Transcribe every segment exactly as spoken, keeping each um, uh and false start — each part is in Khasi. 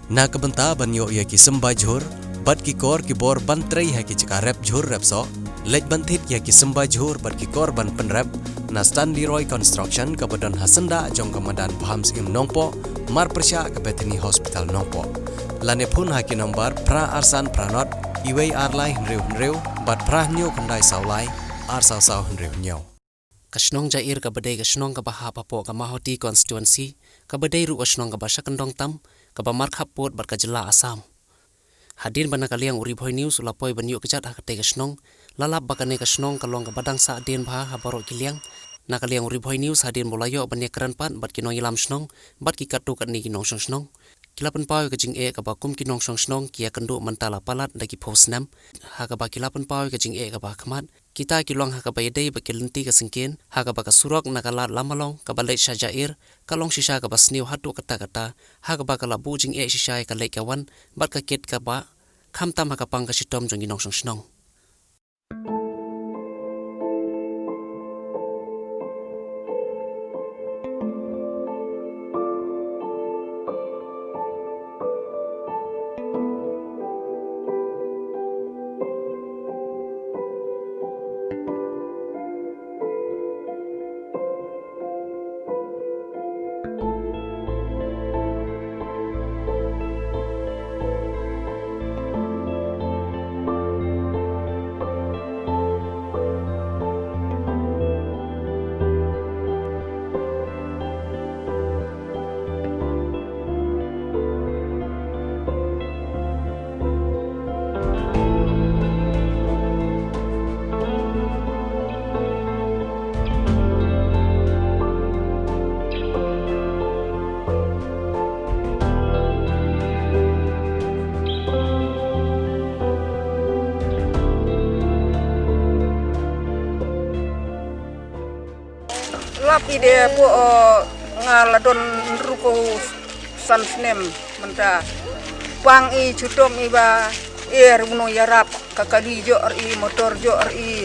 Na ka bynta ban ïoh ïa ki symbai jhur bad ki kor ki bor ban trei ha ki jaka rep jhur rep soh, leit ban thied ïa ki symbai jhur bad ki kor ban pynrep na Stanley Roy Construction kaba don ha syndah jong ka madan Bham Syiem Nongpoh, marpyrshah ka Bethany Hospital Nongpoh. Lane phone ha ki nombar phra ar san phra nod, iwei ar lai hynriew hynriew bad phra hynñiew khyndai saw lai, ar saw saw hynriew hynñiew. Ka shnong Jaïr kaba dei ka shnong kaba hap hapoh ka Mawhati constituency, kaba dei ruh ka shnong kaba sha kyndong tam, kaba markhap pud bad ka jylla Assam. Hadien ba na ka liang u Ri Bhoi News u la poi ban ïoh kjat ha katei ka shnong, la lap ba kane ka shnong ka long kaba dang sah dien bha ha baroh ki liang. Na ka liang u Ri Bhoi News hadien ba u la ïoh ban ïakren pat bad ki nongïalam shnong bad ki katto katne ki nongshong shnong, ki la pynpaw ïa ka jingeh kaba kum ki nongshong shnong ki ïakynduh mynta la palat da ki phew snem, ha kaba ki la pynpaw ïa ka jingeh kaba ha khmat. Kita ki long ha kaba ïadei bad ki lynti ka syngkien, ha kaba ka surok na ka lad Lamalong kaba leit sha Jaïr ka long shisha kaba sniew haduh katta katta, ha kaba ka la buh jingeh shisha ïa ka leit ka wan bad ka kit ka bah, khamtam ha ka pang ka shitom jong ki nongshong shnong. Lap i de po, o, nga la don ruko san snem mynta. Pang i chutom i ba er uno yarap ka kali jor i motor jor i.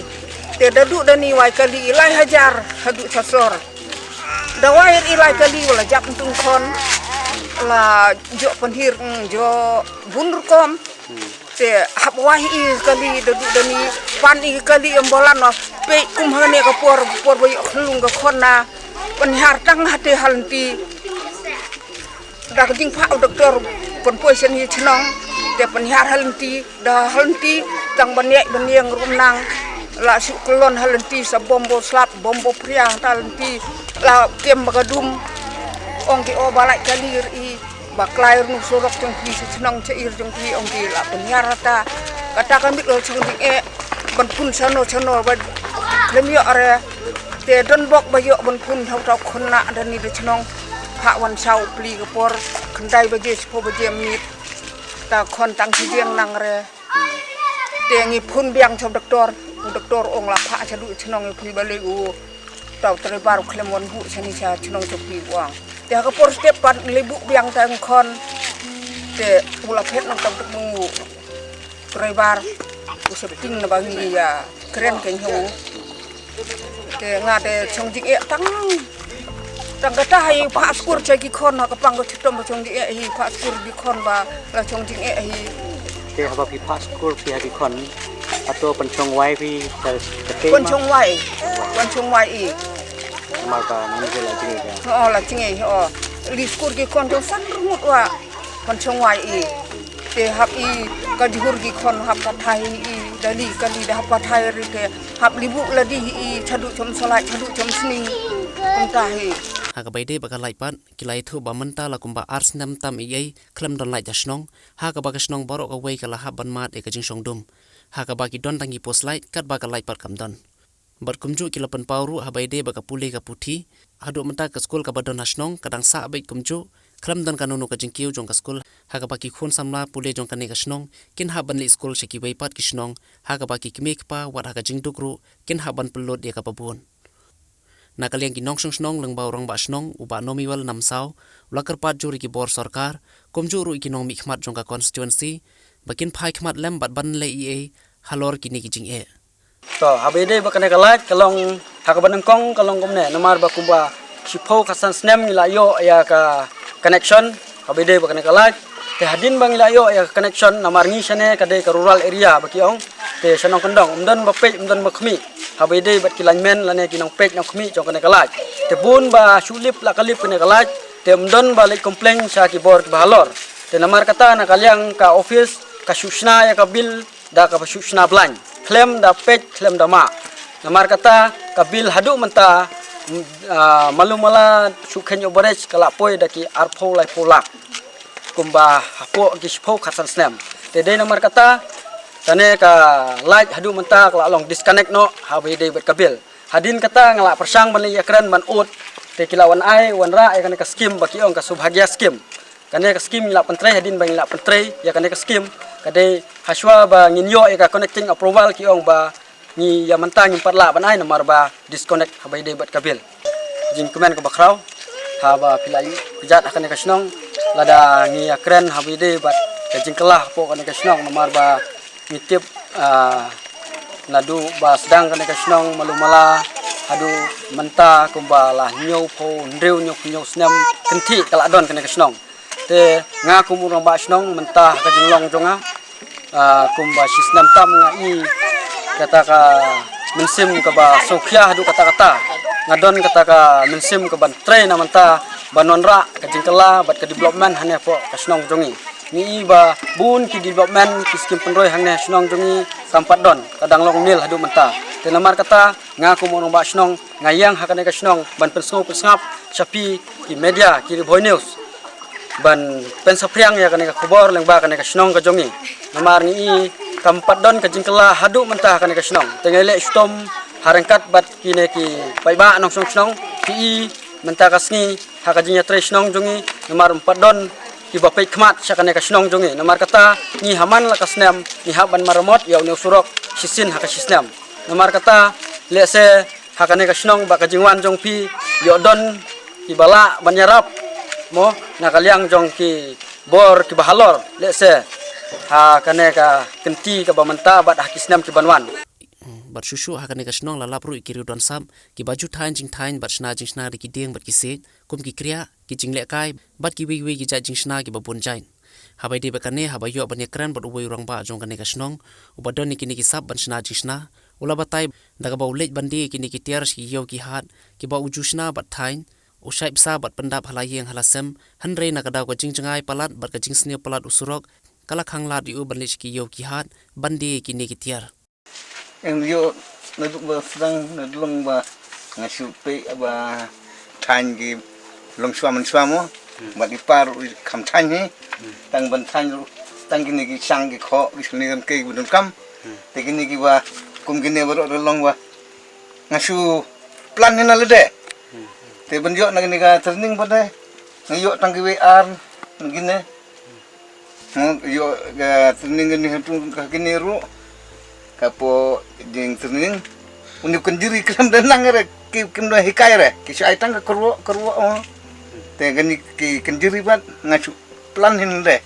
Te dadu dani wai kali i lai hajar hadu sasor. Da wai i lai kali wala jap tung khon la jo panhir, mm, jo bun rukom. Te hap wai i kali dadu dani pan i kali ambulan wa pe kum hane ka por por ba ïoh khunlung ka khon na pynhiar tang hate halynti. Da ka jingphah u doktor pynpoi shen hi chnong te pynhiar halynti da halynti tang ban ïai ban ïeng rum nang la shu klon halynti sa bom bo slap bom bo phria ta halynti la kem ba ka dum ong ki o ba lai kali i. Ba klai rnu surok jong ki sha chnong cha ir jong ki ong ki la pynhiar ta. Kata ka mit lo chong ding e ban pun sano sano ba lem ïoh re. Te don bok ba ïoh ban pun thau thau khun na da ni da chnong. Ha wan sau pli ka por khyndai baje shiphew baje mit. Ta khon tang chi jeng nang re. Te ngi pun biang cha doktor. U doktor ong la pha cha du chnong pli ba le u. Tau trei bar u khlem wan bu sani cha chnong chok pi wang. Te ha ka por step pat le bu biang ta khon. Te u la phet nang tang tuk mu trei bar. U septing na ba ngi ïa kren keng hu. Te nga te chong jing e tang. Tang kata hai pha skur cha ki khon ha ka pang ka chitom ba chong jing e hi pha skur ki khon ba la chong jing e hi. Te haba phi pha skur phi ha ki khon. Ato pynchong wai phi ta ta te ma. Pynchong wai. Pynchong wai i. Mar ka nang je la jing e ka. Ho la jing e ho. Li skur ki khon jong san rngut wa. Pynchong wai i. Te hap i ka jhur ki khon hap ka thai i dali kali da hap ka thai ri te hap li bu la di i chadu chom salai chadu chom sning. Kumta hi. Ha ka bai dei ba ka lai pat ki lai thu ba mynta la kumba ar snem tam i ei khlem don lai da shnong. Ha kaba ka shnong baroh kawei ka la hap ban mad ïa ka jingshong dum. Ha kaba ki don tang ki post light katba ka light pat kam don. Bad kumjuh ki la pynpaw ruh haba ïadei bad ka pule ka puthi. Haduh mynta ka skul kaba don ha shnong ka dang sah beit kumjuh. Khlem don kano kano ka jingkiew jong ka skul ha kaba ki khun samla pule jong kane ka shnong kin hap ban leit skul sha kiwei pat ki shnong ha kaba ki kmie kpa wat ha ka jingduk ruh kin hap ban pynlut ïa kaba bun. Na ka liang ki nongshong shnong lyngba u rangbah shnong u Bah Nomiwel Namsaw u la kyrpad jur ïa ki bor sorkar kumjuh ruh ïa ki nongmihkhmat jong ka constituency ba kin phai khmat lem bad ban leh ei ei halor kine ki jingeh. To haba ïadei ba kane ka light ka long ha kaba nyngkong ka long kumne namar ba kumba shiphew ka san snem ngi la ïoh ïa ka connection. Haba ïadei ba kane ka light Te hadien ba ngi la ïoh ïa ka connection, namar ngi shane ka dei ka rural area ba ki ong. Te sha Nongkyndong ym don ba peit, ym don ba khmih haba ïadei bad ki linemen lane ki nongpeit nongkhmih jong kane ka light. Te bun ba shu lip la ka lip kane ka light, te ym don ba leit complain sha ki bor kiba halor. Te namar kata na ka liang ka office ka shu shna ïa ka bill da kaba shu shna blan, khlem da peit, khlem da mah. Namar kata ka bill haduh mynta, mm, ah, malu mala shu khein overage ka la poi da ki arphew laiphew lak, kumba hapoh ki shiphew khatsan snem. Te dei namar kata kane ka light haduh mynta ka la long disconnect noh haba ïadei bad ka bill. Hadien kata nga la pyrshang ban leit ïakren ban ud, te ki la wan ai wanrah ïa kane ka skim ba ki ong ka Subhagya skim. Kane ka skim ngi la pyntrei, hadien ba ngi la pyntrei ïa kane ka skim, ka dei hashwa ba ngin ïoh ïa ka connecting approval ki ong ba ngi ïa mynta ngim pat lah ban ai namar ba disconnect haba ïadei bad ka bill. Jingkmen kaba khraw haba phi la ïoh kjat ha kane ka shnong, lada ngi ïakren haba ïadei bad ka jingkylla hapoh kane ka shnong namar ba ngi tip, ah, naduh ba sdang kane ka shnong malu mala haduh mynta kumba la hynñiewphew hynriew hynñiewphew hynñiew snem kynthih ka la don kane ka shnong. Te nga kum u rangbah shnong mynta ha ka jinglong jong nga, ah, kumba shi snem tam nga i kata ka mynsiem kaba sngewkhia haduh katta katta. Nga don kata ka mynsiem kaban trei na mynta ban wanrah ka jingkylla bad ka development hangne hapoh ka shnong jong ngi. Ngi i ba bun ki development ki skim pynroi hangne ha shnong jong ngi kam pat don, ka dang long nil haduh mynta. Te namar kata nga kum u rangbah shnong nga ïeng ha kane ka shnong ban pynsngew pynsngap sha phi ki media ki Ri Bhoi News ban pynsaphriang ïa kane ka khubor lyngba kane ka shnong ka jong ngi. Namar ngi i kam pat don ka jingkylla haduh mynta ha kane ka shnong. Te nga leh shitom ha ryngkat bad kine ki paidbah nongshong shnong, ki i mynta ka sngi ha ka jingïatrei shnong jong ngi, namar ym pat don kiba peit khmat sha kane ka shnong jong ngi. Namar kata ngi ha man la ka snem ngi hap ban maramot ïa une u surok shisien ha ka shisnem. Namar kata lehse ha kane ka shnong bad ka jingwan jong phi ïoh don kiba lah ban ïarap mo na ka liang jong ki bor kiba halor, lehse ha kane ka kynti kaba mynta bad ha ki snem kiban wan. Hmm, bad shuh shuh ha kane ka shnong la lap ruh ïa ki riew don sap kiba ju thaiñ jingthaiñ bad shna jingshna da ki dieng bad ki siej, kum ki kriah, ki jinglehkai bad kiwei kiwei ki jait jingshna kiba bun jait. Haba ïadei bad kane, haba ïoh ban ïakren bad uwei u rangbah jong kane ka shnong uba don ïa kine ki sap ban shna jingshna, u la batai da kaba u leit ban die ïa kine ki tiar sha ki ïew ki hat kiba u ju shna bad thaiñ, u shait bsa bad pyndap ha la ïing ha la sem, hynrei na ka daw ka jingjngai palat bad ka jingsniew palat u surok ka la khang lad ïa u ban leit sha ki ïew ki hat ban die ïa kine ki tiar. Em, ïoh naduh ba sdang na dlong ba nga shu peit ba thaiñ ki long shuwa man shuwa mo. Hmm. Bad i par u kham thaiñ hi. Hmm. Tang ban thaiñ ruh tang kine ki shang ki khoh ki shane kan kei ki ba donkam. Hmm. Te kine kiba kum kine baroh da long ba nga shu plan hi na lade. Hmm. Te ban ïoh na kine ka training ba dei nga ïoh tang kiwei ar kine. Hmm, ïoh ka training kane ha tung ka kine ruh. Ka po jing training. Uni kan jiri klam da nang re ki kim da hikai re. Ki shu ai tang ka kyrwoh kyrwoh, oh. Te kane ki kan jiri bad nga shu plan hin de.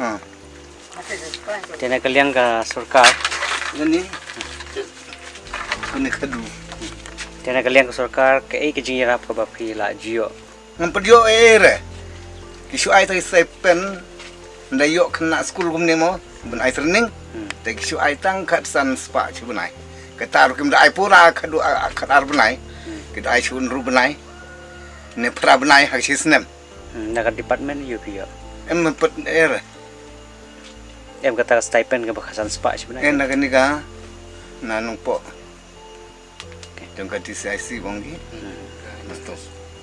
Ha. Te na ka liang ka sorkar. Kane. Kane khadu. Te na ka liang ka sorkar kaei ka jingïarap kaba phi la ju ïoh? Ngam pat ïoh ei ei re. Ki shu ai tang stipend, nda ïoh khynnah skul kumne mo, ban ai training. Hmm. Te ki shu ai tang khatsan spah shi bnai. Kata ruh kim da ai pura khadu, a, khatar bnai. Hmm. Ki da ai shi hynriew bnai. Ne phra bnai ha shi snem. Hmm, na ka department ïoh phi ïoh? Em pat ei re. Em kata ka stipend kaba khatsan spah shi bnai? Em na kane ka, na Nongpoh. Jong ka D C I C bong ki. Hmm. Master.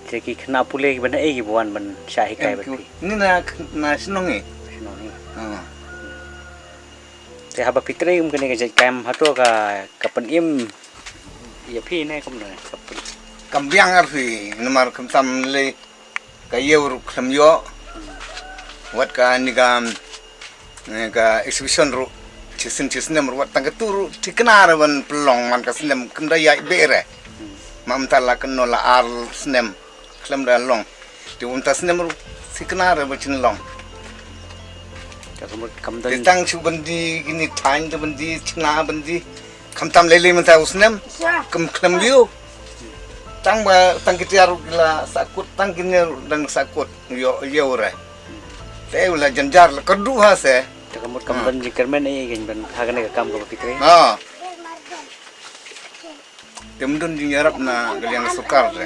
Te ki khynnah pule kiba naei kiba wan ban shah hikai bad phi? Ni na, na shnong ngi. Shnong ngi. Ha. Te haba phi trei kum kane ka jait kam hato ka, ka pynim ïa phi ne kumno ka pyn- Kam biang ar phi namar khamtam lei. Ka ïew ruh khlem ïoh. Wat kane ka, eh, ka exhibition ruh shisien shisnem ruh wat tang katu ruh thikna re ban pynlong man ka snem khlem da ïaid beh re. Ma mynta la kynnoh la ar snem khlem da long. Te mynta snem ruh thikna re ba shin long. Te tang shu ban die kine thaiñ te ban die chna ban die. Khamtam lei lei mynta u snem. Kum khlem ïoh. Tang ba tang ki tiar ruh ki la sahkut, tang kine ruh dang sahkut. Ïoh, ïoh re. Te u la jynjar la kyrduh ha se. Te ka mut kam don jingkyrmen ei ei ban ha kane ka kam kaba phi trei. Ha. Te ym don jingïarap na ka liang ka sorkar te.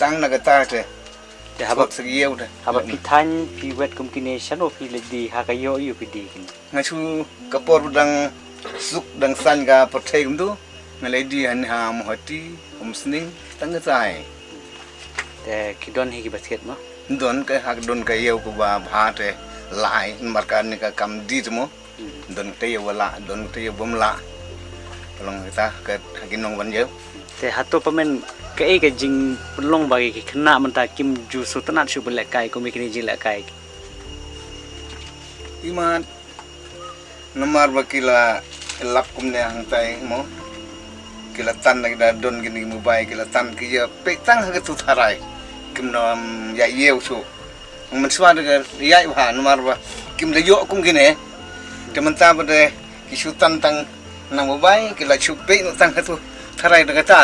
Tang na kata te. Te haba sa ïew te. Haba phi thaiñ phi wet kum kine shano phi leit die ha ka ïoh ïoh phi die kine. Nga shu ka por ba dang suk dang saiñ ka pyrthei kumtu. Nga leit die hani ha Mawhati, Umsning, tang ka sai. Te ki don hi ki basket mo? Don ka ha don ka ïew kaba bha te lai namar kane ka kam die te mo. Don te ïew ba lah, don te ïew bym lah. Ka long kita ka ha ki nongwan ïew. Te hato pynban kaei ka jingpynlong ba ki khynnah mynta kim ju sngewtynnat shuh ban lehkai kum kine jinglehkai. Imat namar ba ki la lap kumne hangtai mo. Ki la tan da ki da don kine ki mobile ki la tan ki ïa peit tang ha ka tu tharai. Kim nang ïa ïew shuh. Mynshuwa da ka ïaid bha namar ba kim da ïoh kum kine. Te mynta ba de ki shu tan tang na mobile ki la shu peit noh tang ha tu tharai da kata.